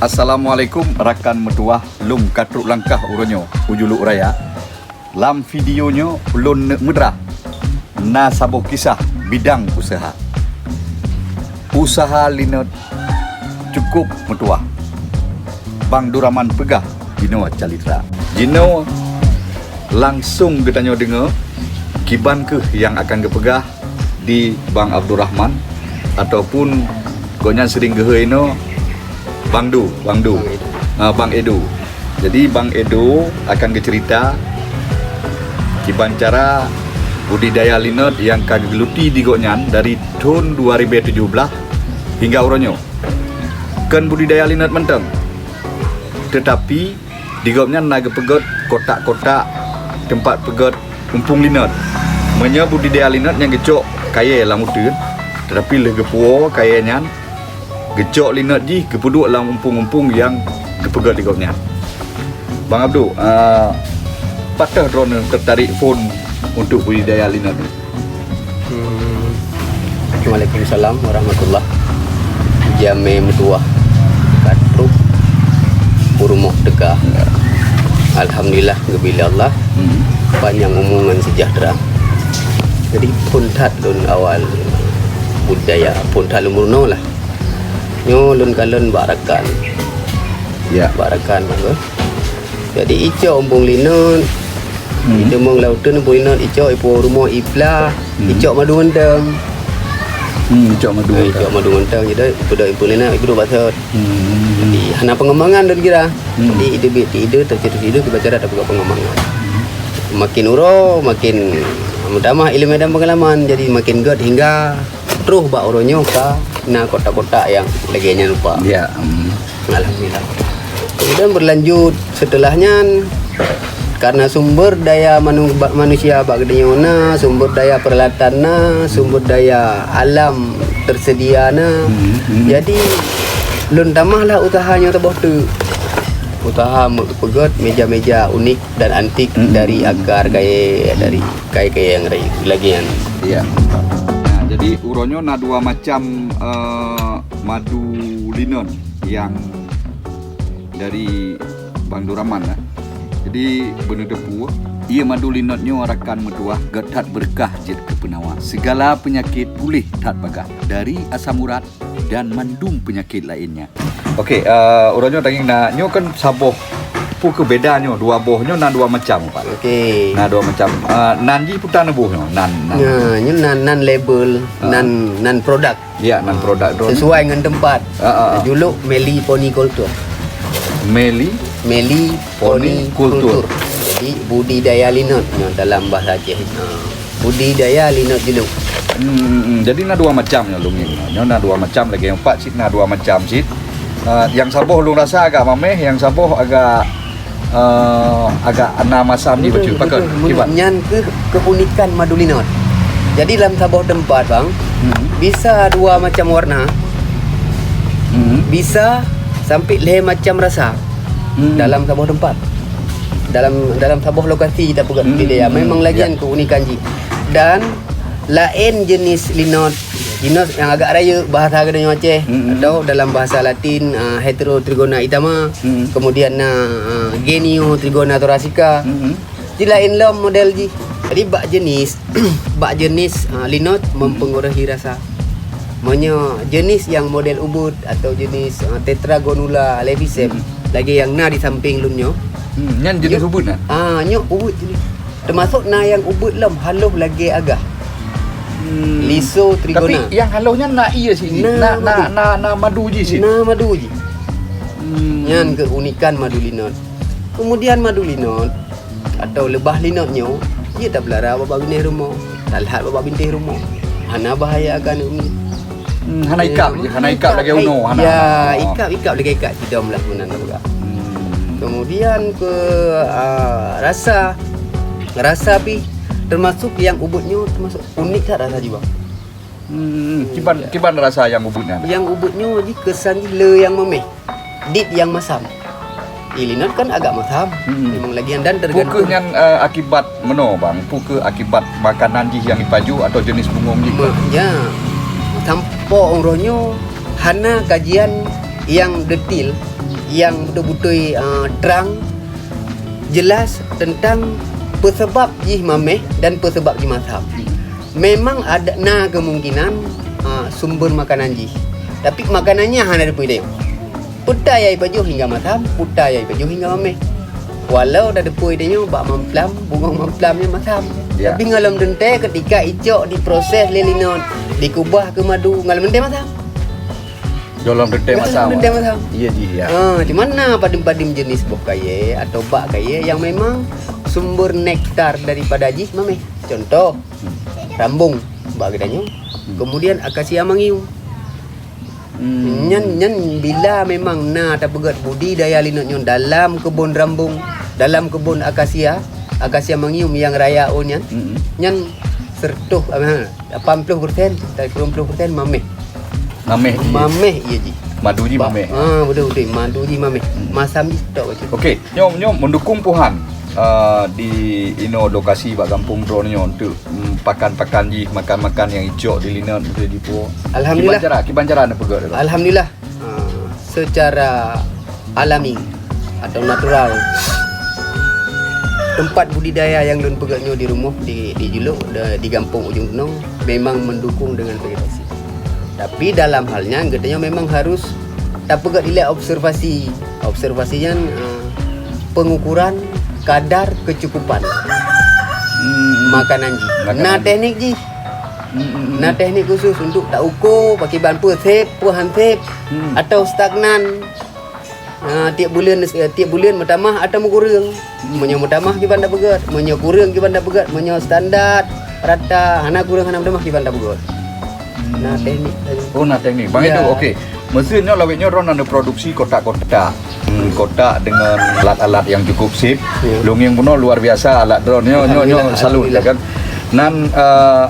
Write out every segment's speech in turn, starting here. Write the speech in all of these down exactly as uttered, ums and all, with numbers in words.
Assalamualaikum rakan meutuwah, lôn ka trok langkah uroe nyoe u Juluk Raya. Lam video nyoe ulôn neuk meudrah na saboh kisah bidang useuha. Useuha linot cukup meutuwah. Bang Duraman peugah jinoe calitra. Jinoe langsong geutanyoe deungoe kiban kheueh nyang akan geupeugah di Bang Abdurrahman, ataupun gobnyan seuring geuhôi inoe Bang Du, Bang Du. Bang Edo. Ah, Bang Edo. Jadi, Bang Edo akan geuceurita kiban cara budidaya linot nyang ka geugeuluti di gobnyan dari thon dua ribèe tujoh blaih hingga uroe nyoe. Kon budidaya linot mantong, teutapi di gobnyan na geupeugöt kotak-kotak teumpat peugöt umpung linot. Meunyoe budidaya linot nyang geucok kayèe lam uteuen, teutapi lheueh geupuwoe kayèe nyan, geucok linot jih geupeuduek lam umpung-umpung nyang geupeugöt di gobnyan. Bang Abdu, ah, pat teuh droeneuh teutarek phôn untuk budidaya linot? Hmm. Waalaikumsalam warahmatullah. Jamé meutuwah ka trok, peurumoh teuka. Ya. Alhamdulillah, geubi lé Allah. Hmm. Panjang umu ngon seujahteura. Jadi, phôn that lôn awai budidaya, phôn that lôn meurunoe lah. Nyoe lôn kalon bak rakan. Ya. Bak rakan, bak Jadi, icok umpung linot, hmm, iteumong lam uteuen umpung linot, icok ipuwoe rumoh, ipla, hmm, icok madu mantong. Hmm, icok madu mantong. Eh, icok madu mantong, jadi, ipeuduek umpung linot, ipeuduek bak sot. Hmm. Jadi, hana pengembangan lôn kira. Hmm. Jadi, ide bit, ide, tercetus ide, kiban cara tapeugah pengembangan. Hmm. Makin uroe, makin meutamah ilmu dan pengalaman, jadi makin göt hingga troh bak uroe nyoe ka na kotak-kotak nyang lagèe nyan rupa. Ya, hmm. Alhamdulillah. Kemudian berlanjut setelah nyan, karena sumber daya manu-, ba-, manusia bak geutanyoe na, sumber daya peralatan na, sumber daya alam tersedia na. Hmm, hmm. Jadi, lôn tamah lah usaha nyoe saboh teuk. Usaha meupeugöt meja-meja unik dan antik, mm-mm, dari akar kayèe, dari kayèe-kayèe nyang lain, lagèe nyan. Iya. Nah, jadi uroe nyoe na dua macam, eh, madu linot nyang dari Bang Duraman, eh. Jadi, beuneuteupeu, ié madu linot nyoe rakan meutuwah, göt that beureukat jeuet keu peunawa. Segala penyakit puléh that bagaih dari asam urat dan mandum penyakit lainnya. Okey, eh, uroe nyoe daging na, nyoe kan saboh, peu kheueh beda nyoe, dua boh nyoe na dua macam, Pak. Okey. Na dua macam. Eh, nan jih peue tan boh nyoe, nan, nan. Nah, nyoe nan, nan label, ah, nan, nan produk. Ya, nan produk droen. Sesuai ngon teumpat. Ah, ah, ah. Juluk Meliponiculture. Meli? Meliponiculture. Poniculture. Jadi, budidaya linot nyoe dalam bahasa Aceh. Ah. Budidaya linot juluk. Hmm, hmm, hmm. Jadi na dua macam nyoe lôn ngieng. Nyoe na dua macam lagèe nyoe pat cit na dua macam cit. Ah, nyang saboh lôn rasa agak mamèh, nyang saboh agak, ah, agak na masam jih. Betul, bacut. Kiban, betul. Kiban. Nyan keuh keunikan madu linot. Jadi lam saboh teumpat, Bang, hmm, bisa dua macam warna. Hmm. Bisa sampai lhèe macam rasa. Hmm. Dalam saboh teumpat. Dalam, dalam saboh lokasi kita peugah, hmm, budidaya. Hmm. Memang lagèe nyan keunikan jih. Dan laén jenis linot, linot nyang agak rayeuk bahasa geutanyoe Aceh, hmm, hmm, atau dalam bahasa Latin, ah, Heterotrigona eterna, hmm, kemudian na, ah, Geniotrigona thoracica. Hmm. Di laén lom model jih. Jadi bak jenis, bak jenis, ah, linot, hmm, mempengaruhi rasa. Meunyoe jenis nyang model ubit atau jenis, ah, Tetragonula laevisem, hmm, lagèe nyang na di sampéng lôn nyoe. Hmm, nyan jenis ubit na? Ah, nyoe ubit jenis. Teumasok na nyang ubit lom, haloh lagèe agah. Hmm. Lisotrigona. Tapi nyang haloh nyan na ié sih. Na, na madu. Na, na, na madu jih sih. Na madu jih. Hmm. Nyan keunikan madu linot. Kemudian madu linot atau leubah linot nyoe, jeuet tapeulara bak bintéh rumoh, talhat bak bintéh rumoh. Hana bahaya keu aneuk miet. Hmm, hana ikab, eh, jih, hana ikab lagèe unoe, hana. Ya, hana. Ikab, ikab lagèe ikab cidom lah meunan tapeugah. Hmm. Kemudian keu, ah, rasa, rasa pih teumasok nyang ubit nyoe teumasok unik that rasa jih, Bang. Hmm, kiban, ya, kiban rasa nyang ubit nyan? Nyang ubit nyoe jih keusan jih le nyang mamèh, dit nyang masam. Ié linot kan agak masam, hmm, memang lagèe nyan dan tergantung. Peu kheueh nyan, eh, akibat meunoe, Bang? Peu kheueh akibat makanan jih nyang ipajoh atau jenis bungong jih? Me-, ya. Sampoe uroe nyoe hana kajian nyang detail, nyang beutôi-beutôi, ah, trang, jelas teuntang peusabab jih mameh dan peusabab jih masam. Memang ada, na kemungkinan, ah, sumber makanan jih. Tapi makanan nyan hana teupeue deh. Peue ta nyang jipajoh hingga masam, peue ta nyang jipajoh hingga mameh. Walau tateupeue tanyoe bak mamplam, bungöng mamplam nyan masam. Ya. Tapi ngon lom teuntèe ketika icok diproses lé linot, dikubah keu madu, ngon lom teuntèe masam. Ngon lom teuntèe masam. Ngon lom teuntèe masam. Iya jih, ya. Ha, cuman na padum-padum jenis boh kayèe atau bak kayèe nyang memang sumber nektar daripada jih mameh. Contoh, rambong bak geutanyoe. Hmm. Kemudian akasia mangium. Hmm. Nyan, nyan bila memang na tapeugöt budidaya linot nyoe dalam keubon rambong, dalam keubon akasia, akasia mangium nyang raya ôn nyan, hmm, nyan seratus, ah, lapan puluh persen, dari sembilan puluh persen mameh. Mameh jih. Mameh iya jih. Madu jih mameh. Ah, beutôi, beutôi. Madu jih mameh. Hmm. Masam jih tok bacut. Okey, nyoe, nyoe meudukung Tuhan, ah, di inoe lokasi bak gampông droeneuh nyoe untuk Hmm, pakan-pakan jih, makan-makan nyang icok di linot, mesti jipo. Alhamdulillah. Kiban cara, kiban cara neupeugöt lagèe. Alhamdulillah. Ah, secara alami atau natural, tempat budidaya nyang lôn peugöt nyoe di rumoh, di, di Julok, di, di gampông Ujong Tunong, memang mendukung dengan vegetasi. Tapi dalam hal nyan, geutanyoe memang harus tapeugöt ilèe observasi. Observasi nyan, ah, pengukuran kadar kecukupan, hmm, makanan jih. Makanan jih. Na teknik jih. Hmm, hmm, hmm. Na teknik khusus untuk tauko pakiban peue sép, peue han sép, hmm, atau stagnan. Ah, tiep buleuen, eh, tiep buleuen meutamah atau meukureueng. Hmm. Meunyoe meutamah kiban tapeugöt, meunyoe kureueng kiban tapeugöt, meunyoe standar, rata, hana kureueng hana meutamah kiban tapeugöt. Na teknik. Oh, na teknik. Bang Edu, okey. Meuseu nyoe lawét nyoe droeneuh produksi kotak-kotak. Hmm, kotak dengan alat-alat yang cukup sip. Ya. Lôn ngieng bunoe luar biasa alat droeneuh. Nyoe, nyoe, nyoe salut, ya kan. Nan, eh,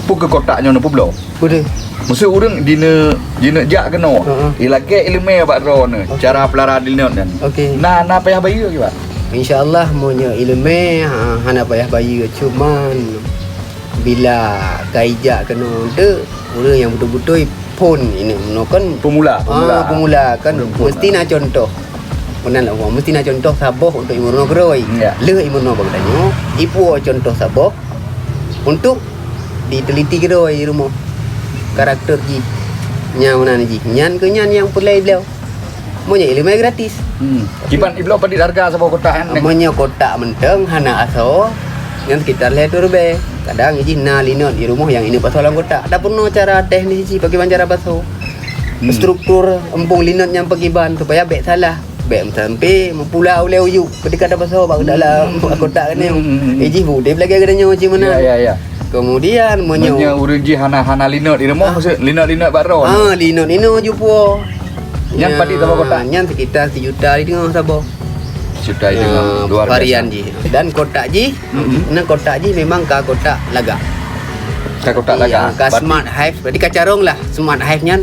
peue keu kotak nyoe neupeubloe? Beutôi. Meuseu ureueng jineuk, jineuk jak keunoe. Heeh. Ilakèe ileumèe bak droeneuh. Okey. Cara pelara linot nyan. Okey. Na, na payah bayeue kiban? Insya Allah, meunyoe ileumèe, ha, hana payah bayeue. Cuman, bila ka ijak keunoe teuk, ureueng nyang beutôi-beutôi phôn ini, meunoe kan, pemula, ah, pemula, pemula kan, ureueng phôn mesti na contoh. Meunan lah, mesti na contoh saboh untuk imeurunoe keudroe. Ya. Lheueh imeurunoe bak geutanyoe, ipuwoe contoh saboh untuk diteliti keudroe di rumoh. Karakter jih, nyang meunan jih. Nyan keuh nyan nyang peureulèe beliau. Meunyoe ileumèe gratis. Hmm. Kiban ibloe padit harga saboh kotak nyan? Meunyoe kotak mantong hana asoe, nyan sekitar lhèe reutôh ribèe. Kadang jih na linot di rumoh nyang ineuk pasoe lam kotak. Tapeurunoe cara teknis jih, pakiban cara pasoe. Hmm. Struktur empung linot nyan pakiban supaya bèk salah. Bèk sampoe meupula ulèe u yup keudéh ka tapasoe bak dalam kotak nyan. Hmm, hmm, hmm. Eh, jih udép lagèe geutanyoe cit meunan. Ya, ya, ya. Kemudian meunyoe, meunyoe ureueng jih hana, hana linot di rumoh, ah, maksud linot-linot bak droe? Ah, linot-linot jipuwoe. Nyan padit saboh kotak? Nyan sekitar sijuta di teungoh saboh. Sijuta di teungoh. Ah, luar biasa. Varian jih. Dan kotak jih, mm-mm, nyan kotak jih memang ka kotak lagak. Ka kotak lagak. Iya, ka smart hive. Berarti ka carông lah. Smart hive nyan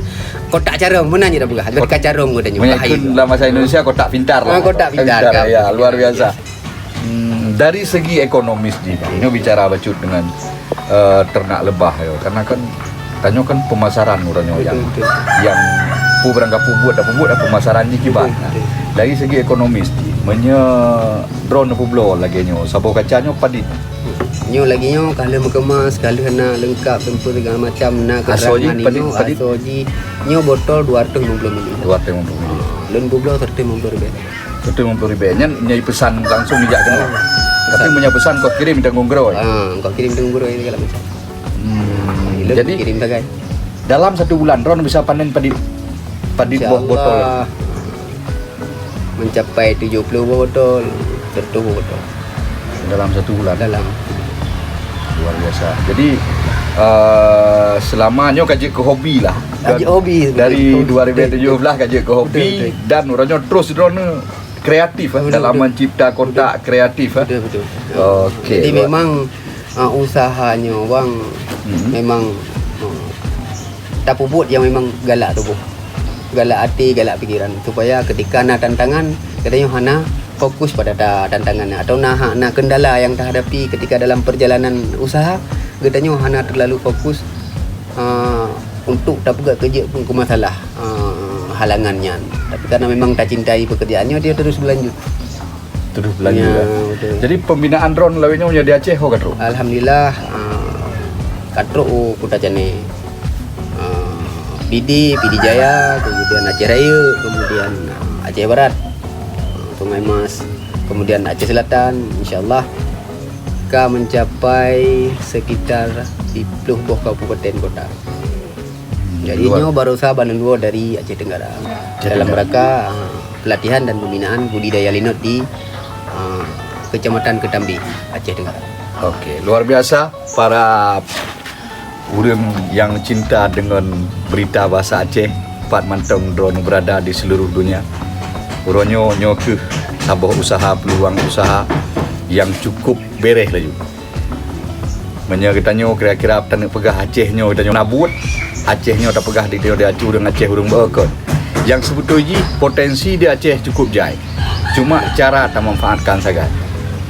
kotak carông, meunan jih tapeugah. Kot-, ka carông geutanyoe. Meunyoe ka ikheun dalam bahasa Indonesia, kotak pintar lah. Ah, kotak pintar, kotak pintar, kan? Ya, luar biasa. Hmm, dari segi ekonomis jih, Bang, nyoe bicara bacut dengan, eh, ternak lebah, ya. Karena kan, tanyoe kan pemasaran uroe nyoe. Betul, yang, betul. Yang peue barang ka peubuet, dah peubuet, dah pemasaran jih kiban. Betul, betul. Dari segi ekonomis jih, meunyoe droeneuh peubloe lagèe nyoe, saboh kaca nyoe padit? Nyoe lagèe nyoe, ka lheueh meukemas, ka lheueh na leungkap, sampé segala macam, na keterangan padit, inoe, padit? Asoe jih, nyoe botol dua ratus lima puluh mili. Dua ratus lima puluh mili. Lôn peubloe seratus lima puluh ribèe. Seratus lima puluh ribèe. Nyan, nyan peusan langsung jijak keunoe. Tapi meunyoe peusan keu kirim tanggung geurôi. Ah, keu kirim tanggung geurôi segala macam. Hmm, jadi, kirim sagai. Dalam satu bulan, droeneuh bisa panen padit, padit boh botol? Insya Allah, mencapai tujuh puluh boh botol, seratus boh botol. Dalam satu bulan? Dalam. Luar biasa. Jadi, eh, selama nyoe ka jeuet keu hobi lah. Ka jeuet hobi, betul. Dari dua ribu tujuh belas ka jeuet keu hobi, betul, betul, dan uroe nyoe terus droeneuh kreatif, eh, betul, dalam mencipta kotak kreatif, eh. Betul, betul. Okey. Jadi memang, ah, usaha nyoe, Bang, memang, ah, tapeubuet nyang memang galak tuboh. Galak até, galak pikeran. Supaya ketika na tantangan, geutanyoe hana fokus pada ta-, tantangan nyan. Atau na ha-, na kendala nyang tahadapi ketika dalam perjalanan usaha, geutanyoe hana terlalu fokus, ah, untuk tapeugah keu jeuet pun keu masalah, ah, halangan nyan. Karena memang tacintai pekerjaan nyoe, dia terus berlanjut. Terus berlanjut, ya, ya. Betul. Jadi, pembinaan droe lawét nyoe di Aceh ho ka trok? Alhamdulillah, ah, ka trok u Kuta Canneh. Ah, Pidie, Pidie Jaya, kemudian Aceh Raya, kemudian, ah, Aceh Barat, ah, Sungai Mas, kemudian Aceh Selatan, insyaallah ka mencapai sekitar siplôh boh kabupaten kota. Jadi, luar. Nyoe baroesa bandum dua dari Aceh Tenggara. Aceh Tenggara. Dalam rangka, ah, pelatihan dan pembinaan budidaya linot di, ah, Kecamatan Ketambi, Aceh Tenggara. Oke, luar biasa para ureuëng nyang cinta dengan berita bahasa Aceh, pat mantong droe berada di seluruh dunia. Uroe nyoe, nyoe kheueh saboh usaha, peluang usaha yang cukup bereh laju. Meunyoe geutanyoe kira-kira taneuk peugah Aceh nyoe, geutanyoe na buet, Aceh nyoe tapeugah di, di, di Aceh, ureuëng Aceh, ureuëng beukeue. Nyang seubeutôi jih potensi di Aceh cukup jai. Cuma cara tamanfaatkan sagai.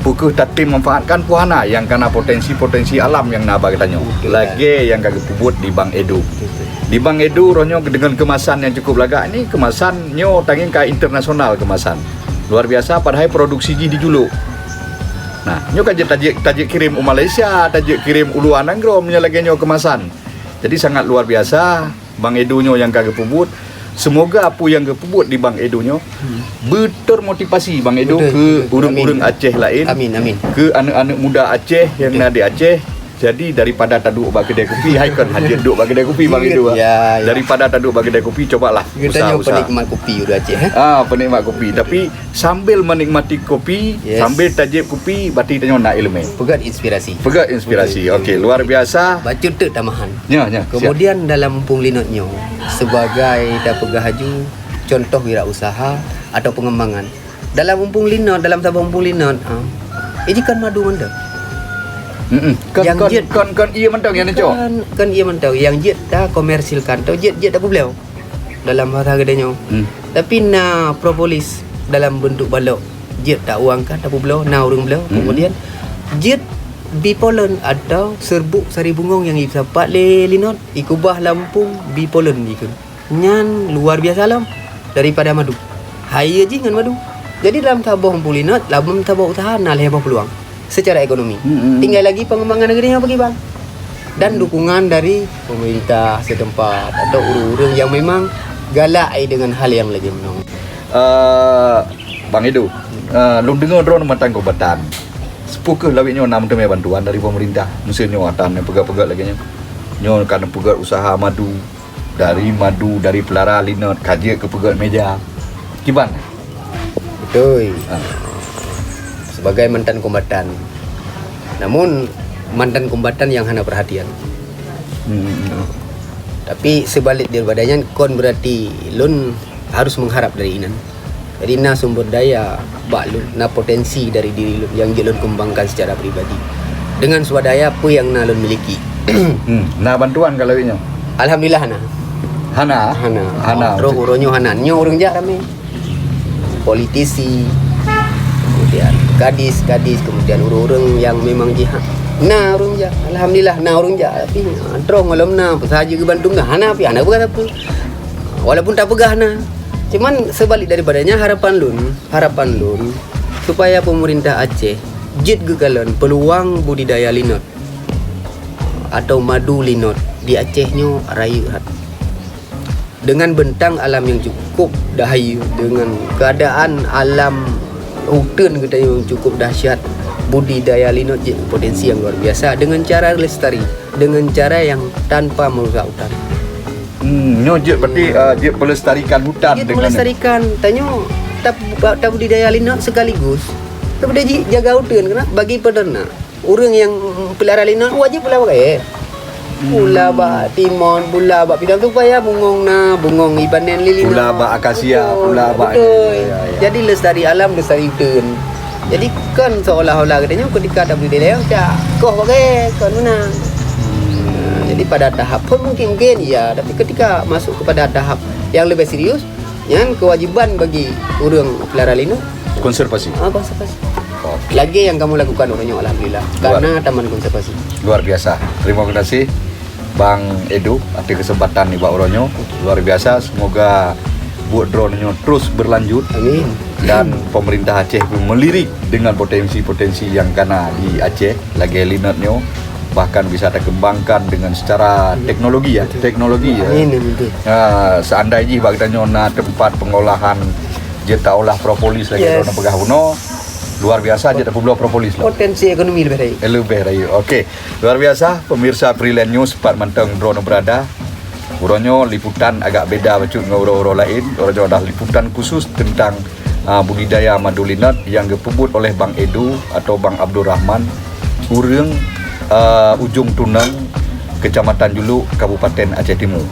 Peu kheueh tatem manfaatkan, peu hana nyang kana potensi-potensi alam nyang na bak geutanyoe. Betul. Lagée nyang ka geupeubuet di Bank Edu. Betul. Di Bank Edu, roh nyoe dengan kemasan yang cukup lagak ini, kemasan nyoe tangieng ka internasional kemasan. Luar biasa, padahai produksi jih di Juluk. Nah, nyoe ka jeuet tajeuet, tajeuet kirém u Malaysia, tajeuet kirém u luwa nanggroe meunyoe lagée nyoe kemasan. Jadi sangat luar biasa, Bank Edu nyoe nyang ka geupeubuet. Semoga peue nyang geupeubuet di Bank Edu nyoe, hmm, beutermotivasi Bank Edu, betul, keu, betul, ureuëng-ureuëng, amin, Aceh laén, amin, amin, keu aneuëk-aneuëk muda Aceh nyang, betul, na di Aceh. Jadi daripada taduek bak keudée kupi, hai kon hajat duek bak keudée kupi, Bank Edu, ah. Ya, ya. Daripada taduek bak keudée kupi, cobalah usaha-usaha. Geutanyoe penikmat kupi ureuëng Aceh, eh? Ah, penikmat kupi. Tapi sambil menikmati kopi, yes, sambil tajieb kopi, berarti tanyoe na iéleumé. Peugét inspirasi. Peugét inspirasi. Betul. Oke, luar biasa. Bacut teuk tamahan. Ya, ya, siap. Kemudian dalam mumpung linot nyoe, sebagai tapeugah laju contoh wirausaha atau pengembangan. Dalam mumpung linot, dalam saboh mumpung linot, ah, iji kon madu mantong. Mm-mm. Kon, nyang kon, jeuet, kon, kon ié mantong nyang neucok. Kon, kon ié mantong. Nyang jeuet ta komersilkan, atau jeuet, jeuet tapeubloe. Dalam bahasa geutanyoe. Hmm. Tapi na propolis dalam bentuk balok, jeuet tauangkan, tapeubloe, na ureuëng bloe. Hmm. Kemudian jeuet bipolen atau serbuk sari bungong nyang jisapat lé linot, ikeubah lam mumpung, bipolen jikheun. Nyan luar biasa lom daripada madu. Hai jih ngon madu. Jadi dalam saboh mumpung linot, lam saboh usaha na lhée boh peluang secara ekonomi. Hmm. Tinggai lagi pengembangan negeri nyoe bagi bang. Dan dukungan dari pemerintah setempat atau ureuëng-ureuëng yang memang galak ai dengan hal yang lagée meunoe. Eh, Bang Edo, eh, lôn deungoe droe mantong kombatan. Peu kheueh lawét nyoe na meuteumé bantuan dari pemerintah. Meuseu nyoe ata neupeugah-peugah lagée nyoe. Nyoe ka neupeugah usaha madu, dari madu, dari pelara linot, ka jeuet keu peugét meja. Kiban? Beutôi. Ah. Sebagai mantan kombatan. Namun, mantan kombatan yang hana perhatian. Hmm. Tapi seubalik daripada nyan, kon berarti lôn harus mengharap dari inan. Jadi na sumber daya bak lôn, na potensi dari diri lôn nyang jeuet lôn keumbangkan secara pribadi. Dengan swadaya peue nyang na lôn miliki. Hmm, na bantuan ka lawét nyoe? Alhamdulillah hana. Hana? Hana. Hana. Trok uroe nyoe hana. Nyoe ureuëng jak ramé. Politisi, kemudian kadis-kadis, kemudian ureuëng-ureuëng nyang memang jih na ureuëng jak. Alhamdulillah na ureuëng jak. Tapi, ah, trok ngon lom na, saja geubantu na. Hana pi, hana peugah sapeue. Walaupun tapeugah na. Cuman seubalik daripada nyan harapan lôn, harapan lôn supaya pemerintah Aceh jeuet geukalon peuluang budidaya linot atau madu linot di Aceh nyoe rayeuk that. Dengan bentang alam yang cukup dah hayeue, dengan keadaan alam uteuen geutanyoe yang cukup dahsyat, budidaya linot jeuet potensi yang luar biasa dengan cara lestari, dengan cara yang tanpa merusak hutan. Hmm, nyoe jeuet berarti, ah, jeuet pelestarikan hutan. Jeuet dengan melestarikan, tanyoe tab-, tabudidaya linot sekaligus tabudaya ji-, jaga uteuen keunan bagi peternak. Ureuëng nyang peulihara linot wajéb pula bak kayèe. Hmm. Pula bak timon, pula bak pisang supaya bungong na, bungong ibanen lé linot. Pula bak akasia, betul, pula bak, betul. Ya, ya, ya. Jadi lestari alam, lestari uteuen. Jadi kon seolah-olah geutanyoe ketika tabri di lewat, cak koh bak kayèe, kon meunan. Hmm. Jadi pada tahap pun mungkin-mungkin ya, tapi ketika masuk kepada tahap yang lebih serius, nyan kewajiban bagi ureuëng peulihara linot. Konservasi. Ah, konservasi. Oke. Lagèe nyang kamoe lakukan uroe nyoe, alhamdulillah. Luar. Karena taman konservasi. Luar biasa. Terima kasih Bang Edo atas kesempatan nibak uroe nyoe. Luar biasa. Semoga buet droeneuh nyoe terus berlanjut. Amin. Dan pemerintah Aceh pun melirik dengan potensi-potensi yang kana di Aceh lagèe linot nyoe, bahkan bisa dikembangkan dengan secara teknologi ya, teknologi ya. Amin, amin, betul. Ha, seandai jih bak geutanyoe na tempat pengolahan jeuet taolah propolis lagèe droeneuh peugah bunoe, luar biasa jeuet tapeubloe propolis lah. Potensi ekonomi lebih baik. Eh, lebih baik. Okey. Luar biasa, pemirsa Freelance News, pat mantong droeneuh berada. Uroe nyoe liputan agak beda bacut ngon uroe-uroe laén. Uroe nyoe adalah liputan khusus tentang, ah, budidaya madu linot yang geupeubuet oleh Bang Edu atau Bang Abdul Rahman, ureueng, ah, Ujong Tuneng, Kecamatan Juluk, Kabupaten Aceh Timu.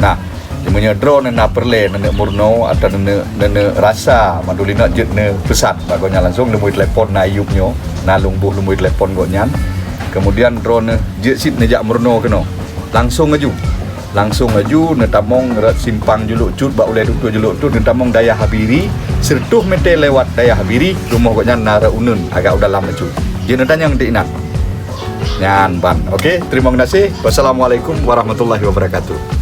Nah, meunyoe droeneuh na peureulèe neuneuk meurunoe atau neuneuk, neuneuk rasa madu linot jeuet neupesan bak gobnyan langsung, lumbôi telepon na Ayub nyoe, na lôn boh lumbôi telepon gobnyan. Kemudian droeneuh jeuet cit neujak meurunoe keunoe. Langsung laju. Langsung laju neutamong rot simpang Juluk Cut bak ulèe tutoe Juluk Cut, neutamong dayah Habiri, sireutoh meter lewat dayah Habiri, rumoh gobnyan na rot uneun agak u dalam laju. Jeuet neutanyong di inan. Nyan ban. Okey, terima kasih. Wassalamualaikum warahmatullahi wabarakatuh.